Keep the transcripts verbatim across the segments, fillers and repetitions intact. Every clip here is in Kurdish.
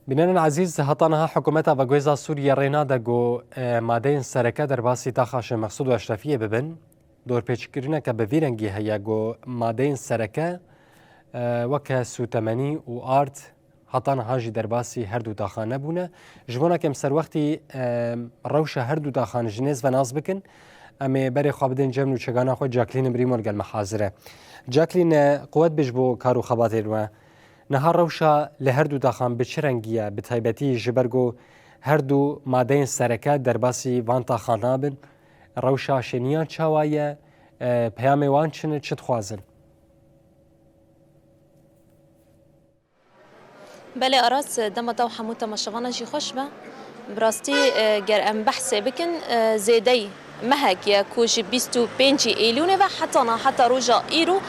Bînerên ezîz, heta niha hikûmeta veguhêza Sûriyê rê nade ku, e, madeyên sereke derbasî taxa Şêx Mexsûd û Eşrefiyê bibin. Dorpêçkirineke bi vî rengî heye ku madeyên sereke, e, weke sûtemenî û ard heta niha jî derbasî her du taxan nebûne. Ji bona ku em serwextî, e, rewşa her du taxan ji nêz ve nas bikin, em ê berê xwe bidin cem nûçegana xwe Jacqueline Brîmo li gel me hazir e. Jacqueline, e, quwet bê ji bo kar û xebatên we. Niha rewşa li her du taxan bi çi rengî ye? Bi taybetî ji ber ku her du madeyên sereke derbasî van taxan nabin. Rewşa şêniyan çawa ye? E, peyamê wan çi ne, çi dixwazin? Belê Aras, dema te û hemû temaşevana jî xweş be. Bi rastî, e, ger em behsê bikin, e, zêdeyî mehek ye ku ji bîst û pêncî Eylûnê ve heta niha, heta roja îro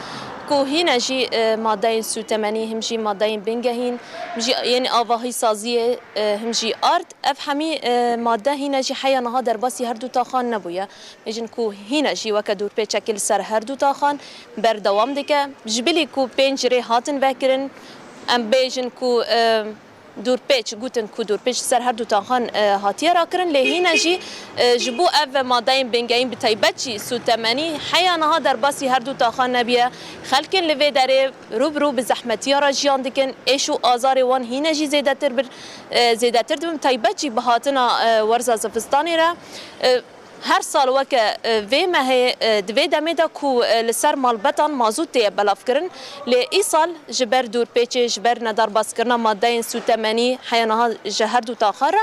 ku hîne jî, e, madeyên sûtemenî, him jî madeyên bingehîn, him jî yên avahî saziyê, e, him jî ard, ev hemî, e, made hîne jî heya niha derbasî her du taxan nebûye. Bêjin ku hîne jî weke dûrpêçekî li ser her du taxan berdewam dike. Ji bilî ku pênc rê hatin vekirin, em bêjin ku, e, dûrpêç, gotin ku dûrpêç li ser her du taxan, e, hatiye rakirin, lê hîne jî, e, ji bo ev madeyên bingehîn bi taybet jî sûtemenî heya niha derbasî her du taxan nebiye. Xelkên li vê derê rû bi rû bi zehmetiya re jiyan dikin, êş û azarê wan hîne jî zêdetir bir, e, zêdetir dibin, taybet jî bi hatina, e, werza zivistanê re. E, Her sal weke, e, vê mehê, e, di vê demê de ku, e, li ser malbetan mazût tê belavkirin, lê îsal ji ber dûrpêçê, ji ber nedarbazkirina madeyên sûtemenî heya niha ji her du taxa re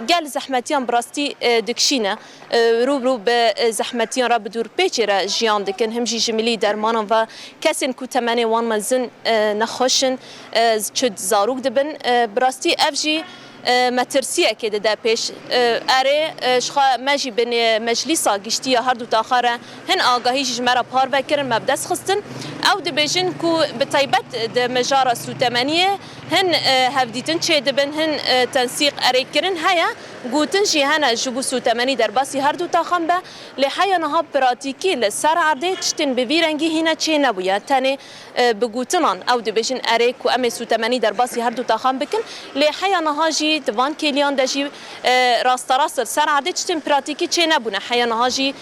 gel zehmetiyan bi rastî, e, dikişîne. E, rû bi rû bi, e, zehmetiyan re bi dûrpêçê re jiyan dikin. Him jî ji milî dermanan ve kesên ku temenê wan mezin, e, nexweş in, e, çi zarok dibin. E, bi rastî ev jî e, metirsiyekê dide pêş. E, erê, e, ji xwe me jî bi nê-, Meclîsa Giştî ya her du taxa re hin agahî jî ji me re parve kirin, me bi dest xistin. Ew dibêjin ku bi taybet di mijara sûtemeniyê hin, e, hevdîtin çêdibin, hin, e, tensîq erê kirin heye. Gotin jî hene ji bo sûtemenî derbasî her du taxan be, lê heya niha pratîkî li ser erdê tiştên bi vî rengî hîne çênebûye. Tenê e, bi gotinan ew dibêjin, erê, ku em ê sûtemenî derbasî her du taxan bikin, lê heya niha jî di van kêliyan de jî, e, rasterast li ser erdê tiştên pratîkî çênebûne. Heya niha jî,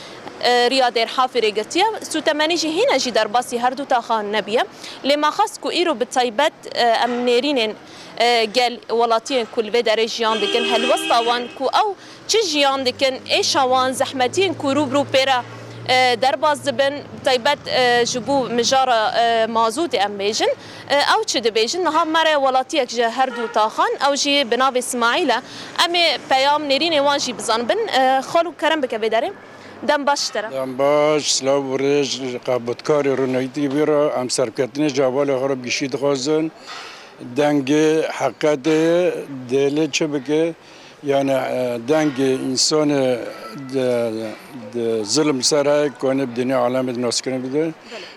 e, riya dêrhafê rê girtiye, sûtemenî jî hîne jî derbasî her du taxan nebiye. Lê me xwest ku îro bi taybet, e, em nêrînên, e, gel welatiyên ku li vê derê jiyan dikin, helwesta wan ku ew çi jiyan dikin, êşa wan, zehmetiyên ku rû bi rû pê re, e, derbas dibin, bi taybet, e, ji bo mijara, e, mazûtê em bêjin, e, ew çi dibêjin? Niha me re welatiyek ji her du taxan, ew jî bi navê Simaîl e. Em ê peyam nêrînê wan jî bizanibin. E, xalo, kerem bike vê derê. Dem baş ji te re. Dem baş, silav û rêz, xebatkarê Rûnayî T V re, em serketinê ji hevalê xwe re bi giştî dixwazin. Dengê heqetê dêlê çi bike? Yani, e, dengê însanê di, di zilm ser heye, kanê bi dinê alemê de naskirin bide. Belê.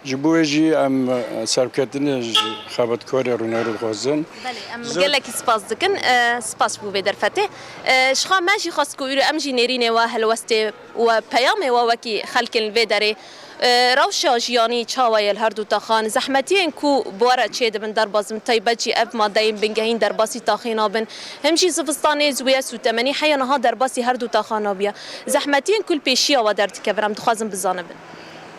Ji bo wê jî em, e, serketinê ji xebatkarê Rûnayî re dixwazin. Belê, em Zor- gelekî spas dikin. E, spas ji bo vê derfetê. E, ji xwe me jî xwest ku îro em jî nêrînê we, helwestê we, peyamê we wekî xelkên li vê derê E, rewşa jiyanî çawa ye li her du taxan? Zehmetiyên ku bi we re çêdibin derbas dibin, taybet jî ev madeyên bingehîn derbasî taxê nabin. Him jî zivistanê zû ye, sûtemenî heya niha derbasî her du taxan nabiye. Zehmetiyên ku li pêşiya we derdikevin, em dixwazin bizanibin.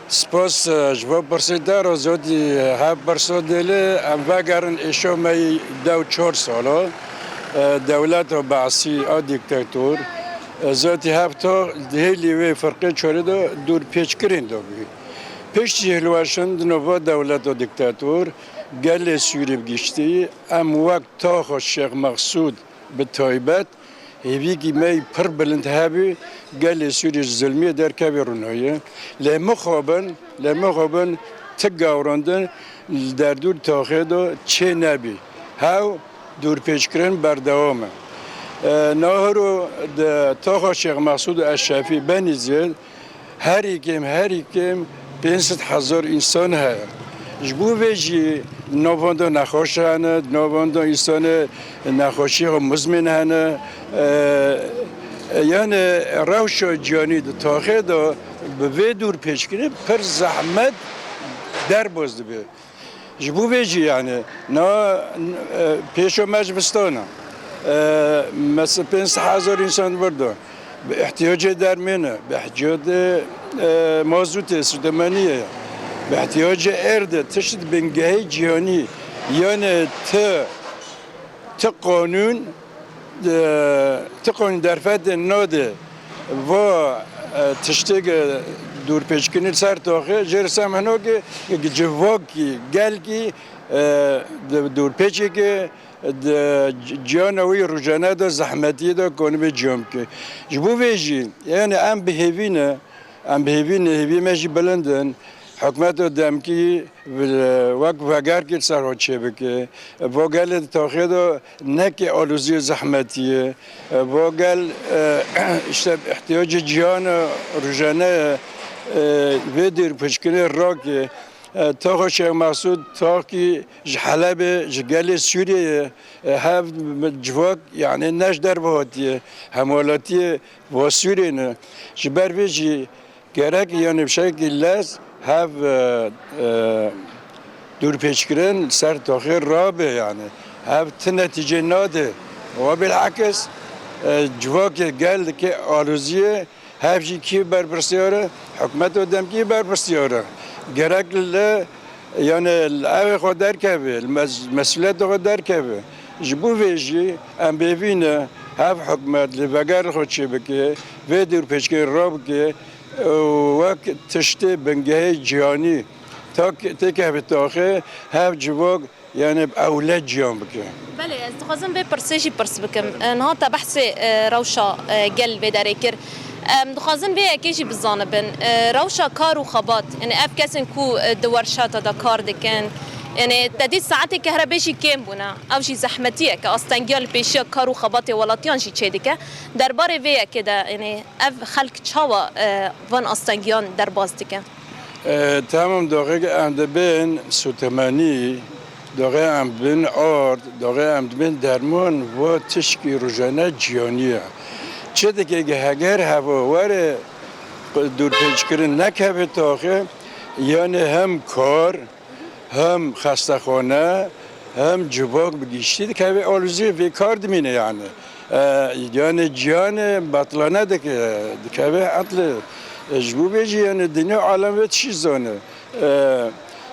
Spas, e, ji bo pirsê te re, zotî, e, hev pirsa dêlê, em vegerin êşa me yî deh û çar sala, e, dewleta Be'sî a dîktator, e, zotî hevta di hêlî wê firqê çarê de dûrpêçkirên de bû. Piştî hilweşin di nava dewleta dîktator, gelê Sûrî bi giştî, em wek taxa Şêx Mexsûd bi taybet, hêvîkî me yî pir bilind hebû, gelê Sûrî ji zilmiyê derkevê rûnayê. Lê mixabin, lê mixabin ti gavrandin li derdûr taxê de çê nebî. Hew dûrpêçkirin berdewam e. E, nahiro di taxa Şêx Mexsûd û Eşrefî benî zêd, herî kêm, herî kêm pênc sed hezar însan heye. Ji bo vê jî di navanda nexweş hene, di navanda însanê nexweşiya mizmên hene. E, yani rewşa ciyanî di taxê de bi vê dûrpêçkirinê pir zehmet derbas dibe. Ji bo vê jî, yani, na, e, pêşa me ji vistana. E, mesela pênc sed hezar însan vir de bi ihtiyacê dermê ne, bi ihtiyacê, e, mazûtê, sûdemeniyê, bi ihtiyacê erdê, tişt bingehê cîhanî, yani ti, ti qanûn, e, ti qanûn derfetê nade va, e, tiştêke dûrpêçkirinê li ser taxê, jê re sem hinokê civakî, gelkî, e, di dûrpêçêke di ciyana wî rojane de zehmetiyê de kanibê ciyan bike. Ji bo vê jî, yani em bi hêvî ne, em bi hêvî ne, hêviyê me jî bilind in. Hikûmeta demkî bi, wek vegerkê li ser xwe çêbike. Va gelê di taxê de neke aloziyê zehmetiyê. Va gel, e, işte ihtiyacê ciyana rojane ye, e, vê dûrpêçkirinê rake. E, taxa Şêx Mesûd taxkî ji Helebê, ji gelê Sûriyê ye. E, hev civak, yani ne ji derve hatiye, hemwelatiyê va Sûriyê ne. Ji ber vê jî gerek, yani bi şekilî lez hev, e, e, dûrpêçkirin li ser taxê rabe yani. Hev ti netîcê nade. Wa bilhekis, e, civakê gel dike aloziyê, hev jî kî berpirsyar e? Hikûmeta demkî berpirsyar e. Gerek li, yani li evê xwe derkeve, li mes-, mesûliyeta xwe derkeve. Ji bo vê jî em bêvî ne hev hikûmet li veger xwe çêbike, vê dûrpêçkirinê rabike û wek tiştê bingehê cîhanî tak-, têkeve taxê, hev civak yani bi ewle ciyan bike. Belê, ez dixwazim vê pirsê jî pirs bikim. E, niha te behsê, e, rewşa, e, gel vê derê kir. Em dixwazin vê yekê jî bizanibin. E, rewşa kar û xebat, yani ev kesên ku, e, di werşata de kar dikin, yani te dît saetê kehrebê jî kêm bûne. Ew jî zehmetiyeke, astengiya li pêşiya kar û xebatê welatiyan jî çêdike. Derbarê vê yekê de, yani ev xelk çawa, e, van astengiyan derbas dike? E, tamam, doxê em dibin sûtemenî, doxê em dibin ard, doxê em dibin derman, va tişkî rojane cîhanî ye. Çi dike heger heva were dûrpêçkirin nekeve taxê, yani hem kar, hem xestexane, hem civak bi giştî dikeve aloziyê vê kar dimîne yani. E, yani ciyanê betlane dike, dikeve etlê. E, ji bo vê jî yani dinya alem vê tişî zane. E,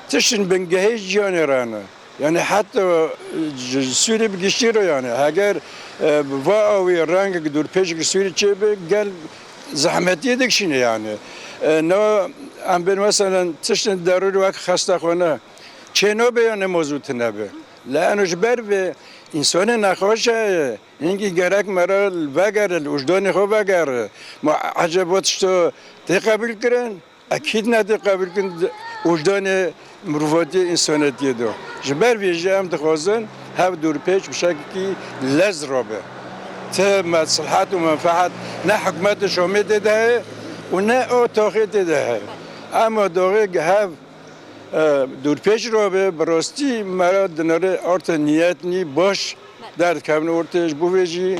tiştin bingehê ciyanê re ne. Yani heta, e, ji Sûrî bi giştî re yani. Heger, e, bi va awî rengek dûrpêçek Sûrî çêbe, gel zehmetiyê dikişîne yani. E, no, em bên mesela tiştin derûrî wek xestexane. Çê nabe yani mozû tune be. Lê eno ji ber vê însanê nexweş heye. Hingî gerek me re vegere, li wijdanê xwe vegere. Ma eceba tişto tê qebûl kirin? Ekîd ne tê qebûl kirin, wijdanê mirovatiyê, însanetiyê de. Ji ber vê jî em dixwazin hev dûrpêç bi şekilkî lez rabe. Ti meslhet û menfeet ne hikûmetê Şamê tê de heye û ne o taxê tê de heye. Ema doxê hev e, dûrpêç rabe, bi rastî me re dinere arte niyetnî baş derdikevin ortê. Ji bo vê jî,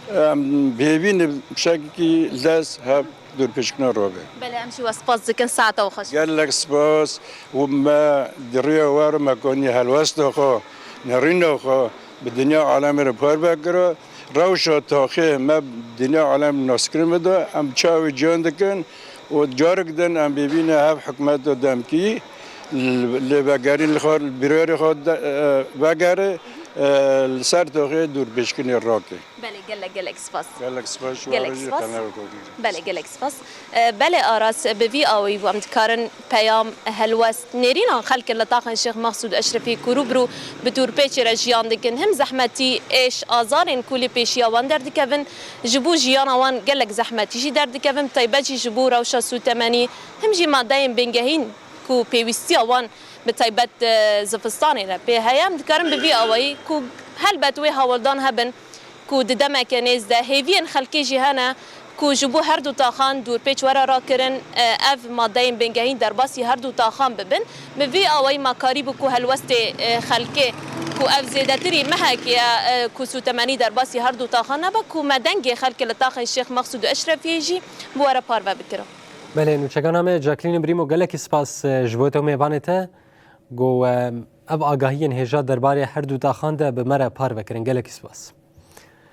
em bêvî ne bi şekilkî lez hev dûrpêçkirina rabe. Belê, em jî we spas dikin, saeta we xweş. Gelek spas û me di riya we re me kanî helwesta xwe, nerîna xwe bi dinya alemê re parve kira. Rewşa taxê me dinya alem naskirin bide, em çawa wî ciyan dikin û carek din em bêvîne hev hikûmeta demkî li, lê vegerîn li xwe, li bîrerê xwe de, e, vegere, e, li ser taxê dûrpêçkirinê rake. Belê, gelek, gelek spas. Gelek spas, ji we Gelek re jî spas. Qener Belê, gelek spas. E, belê Aras, bi vî awayî bû em dikarin peyam, helwest, nêrînan xelkê li taxên Şêx Mexsûd Eşrefî ku rû bi rû bi dûrpêçê re jiyan dikin, him zehmetî, êş, azarên ku li pêşiya wan derdikevin, ji bo jiyana wan gelek zehmetî jî derdikevin, bi taybet jî ji bo rewşa sûtemenî, him jî madeyên bingehîn ku pêwîstiya wan bi taybet, e, zivistanê re pê heye. Em dikarin bi vî awayî ku helbet wê hawldan hebin, ku di demeke nêz de hêviyên xelkê jî hene ku ji bo her du taxan dûrpêç were rakirin, e, ev madeyên bingehîn derbasî her du taxan bibin. Bi vî awayî me karîbû ku helwestê, e, xelkê ku ev zêdetirî mehekê ye, e, ku sûtemenî derbasî her du taxan nebe, ku me dengê xelkê li taxên Şêx Mexsûd û Eşrefiyê jî bi we re parve bikira. Belê, nûçegana me Jacqueline Brîmo, gelekî spas, e, ji bo te û mêvanê te. Go, e, ev agahiyên hêja derbarê her du taxan de bi me re parve kirin. Gelekî spas.